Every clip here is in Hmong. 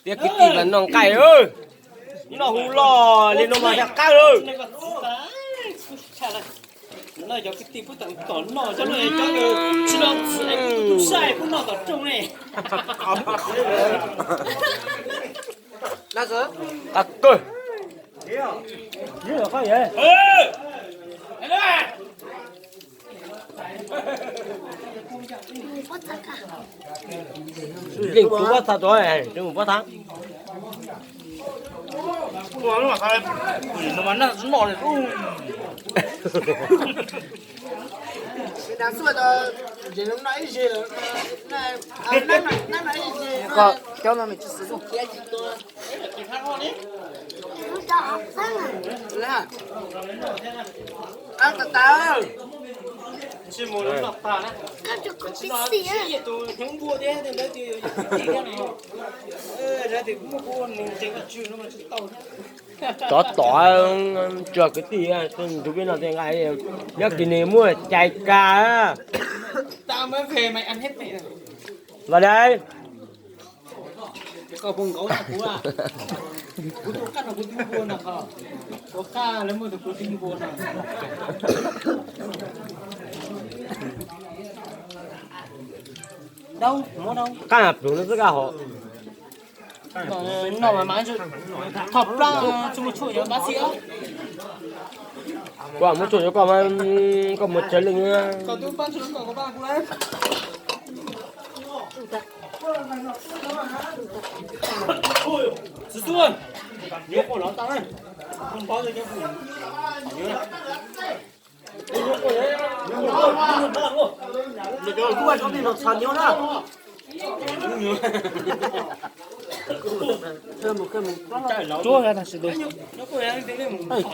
Yog kwv tij mas noj nqaij, noj hu loj li no mas yog qab lawm. No yog kwv tij pub tom noj cov no, cov tsis noj txwm, saib pub noj tom rooj ne. Qab kawg. Yeej kuv pob txha rau, mus pob txha. Tsov tom, tsuag kwv tij, nrug peb no tej nqaij, nyob kis nws muaj cai kas. Los dais. Qab plhus no xwb kaj hom. Koj muab tshuaj yuav koj, koj mus tsawg leej. Cuab,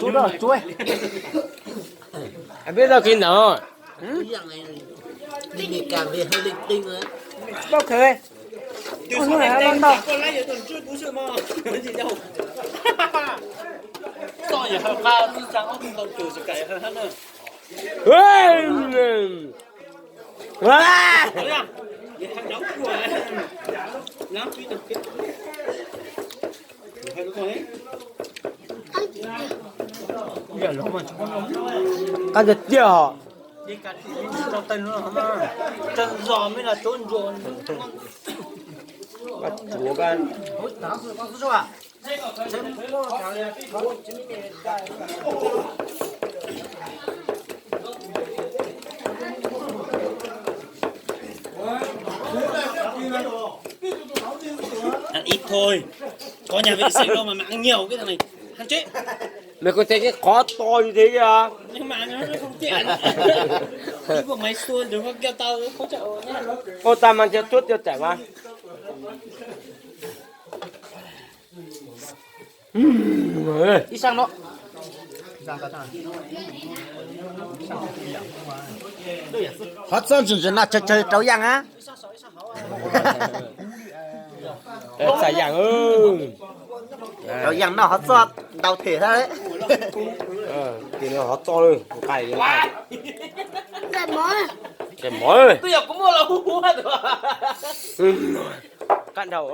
cuab, cuab. Peb tau kis ntawd. Tsis paub khaws. Qab tiag tiag os. Ib thôi, có nhà vệ sinh đâu mà mắng nhiều cái thằng này. Ăn chết. Mày có thấy cái khó to như thế kìa? Nhưng mà nó không tiện. Chứ bộ máy xua đừng có kêu tao hỗ trợ nhé. Cô ta mang theo thuốc tiêu chảy mà. Ib sab no. Qhov txoj ntsim ntsim no tsawg tsawg rau yaj na. Txais yaj, rau yaj noj qhov txoj ntau them thiab. Tim no qhov txoj nqaij, nqaij mov. Qab dhau.